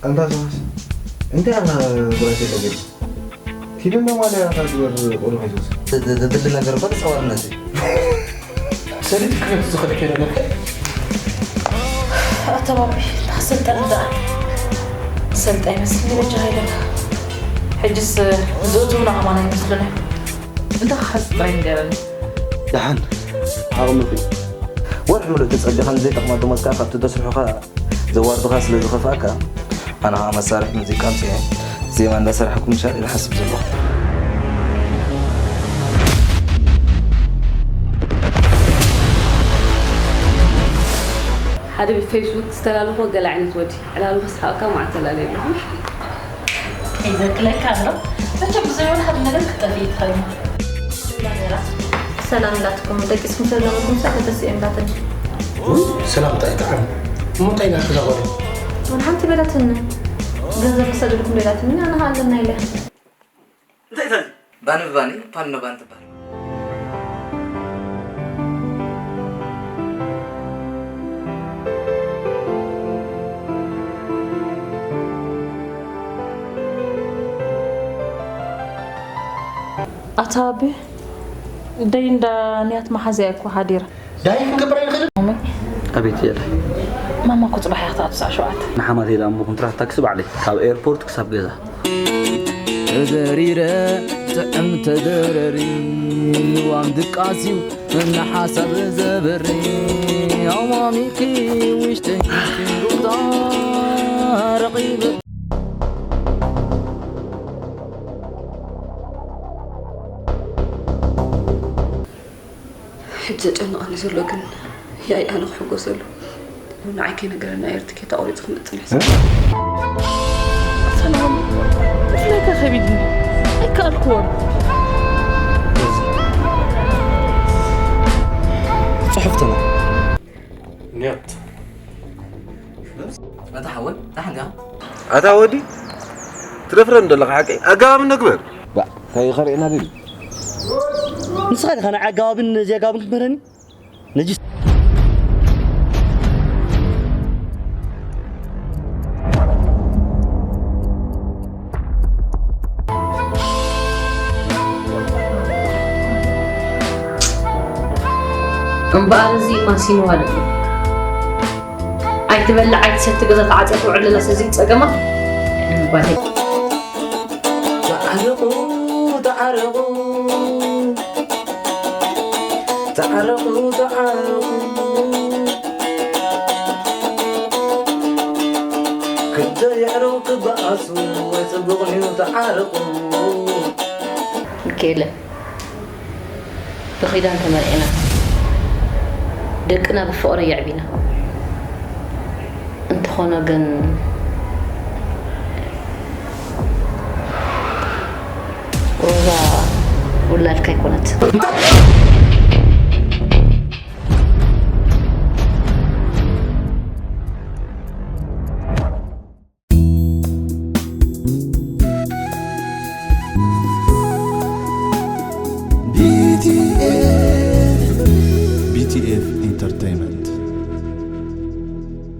ኣንታ ሰዋስ እንታይ ኣና ብራሴ ተገድ ፊልም ነው ማለት ኣታ ግበር ቆሎ ሒዞስ። ዝድሊ ነገር እኮ ተፃዋርነት እዩ። ሰሊጥ ክነቱ ዝኸልከ ነገር ኣተባቢ ተኸሰልጠን ደኣ ሰልጣ ይመስል በጃ ሃይለካ ሕጅስ ዝእትውና ከማን ኣይመስሉን እዮም። እንተ ክሓዝ ጥራይ ንገረኒ። ደሓን ዓቕምኺ ወርሒ ሙሉእ ተፀቢኻ ንዘይጠቕማ ደሞዝካ ካብቲ ተስርሑኻ ዘዋርድኻ ስለ ዝኸፍኣካ ኣነ ከዓ መሳርሒ ሙዚቃ ኣምፅኤ ዜማ እንዳሰራሕኩ ምሻል ኢለ ሓስብ ዘለኹ። ሓደ ብፌስቡክ ዝተላለፎ ገለ ዓይነት ወዲ ዕላሉ ክስሓቕካ ማዕተላለየ ኣለኹ። ይዘክለካ ኣሎ መቸም ብዘይሆነ ሓደ ነገር ክጠፊ ይትኸል። ሰላም ላትኩም ደቂስኩም ሰብ ለመኩም ሰብ ተተስኡ እንዳትን ሰላምታ ይጥዓም እሞ እንታይ ኢና ክዛኸሩ ምን ሓንቲ በለትን ገንዘብ ክሰድልኩም ደላትኒ ኣነ ኣለና ኢለ እንታይ ታዚ ባኒ ብባኒ ፓን ነባን ትባል። ኣታ ኣቢ ደይ እንዳ ንያት መሓዝያ እኮ ሓዲራ። ዳይ ክንገብር ኣይንኽእል። ኣቤት የለ ማማ እኮ ፅባሕ እያ ክትኣቱ ሰዓት ሸውዓተ። ንሓማተይ ደኣ እሞ ኮንትራት ታክሲ ባዕለይ ካብ ኤርፖርት ክሳብ ገዛ። ተደሪረ ጥዕም ተደረሪ ልዋም ድቃስዩ ንሓሳብ ዘበሪ ኣማሚኪ ውሽጢ ሩታ ረቂበ ሕጂ ዘጨንቐኒ ዘሎ ግን ያይ ኣነ ክሕጎሰሉ ንዓይ ከይነገረና ኤር ትኬት ኣቑሪፁ ክመፅእ ንሕሰብ። ሰላም ብፍላይ ከቢድኒ ኣይከኣልክዎን። ጽሑፍ ተና ኒያት ኣታ ሓወይ ዳሕን ዲኻ? ኣታ ወዲ ትደፍረን ዘለኻ ሓቀይ ኣገባብ ንግበር። እንታይ ከርእየና ደልዩ? ንስኻ ዲኻ ንዓይ ኣገባብን ዘይኣገባብን ክትምህረኒ? ነጅስ። እምበኣር እዚ ማሲንዋ ኣሎ። ኣይትበልዕ ኣይትሰቲ ገዛ ተዓፅያ ትውዕል ዘላ ስለዚ ፀገማ ጓለይ። ተዓረቑ ተዓረቑ ተዓረቑ ተዓረቑ ክልተ የዕረቑ ክበኣሱ ኣይፅቡቕን እዩ ተዓረቑ። ሚካኤለ ብኺዳን ተመርዒና ደቅና ብፍቕሪ የዕቢና። እንተኾነ ግን ሮዛ ውላድካ ኣይኮነትን።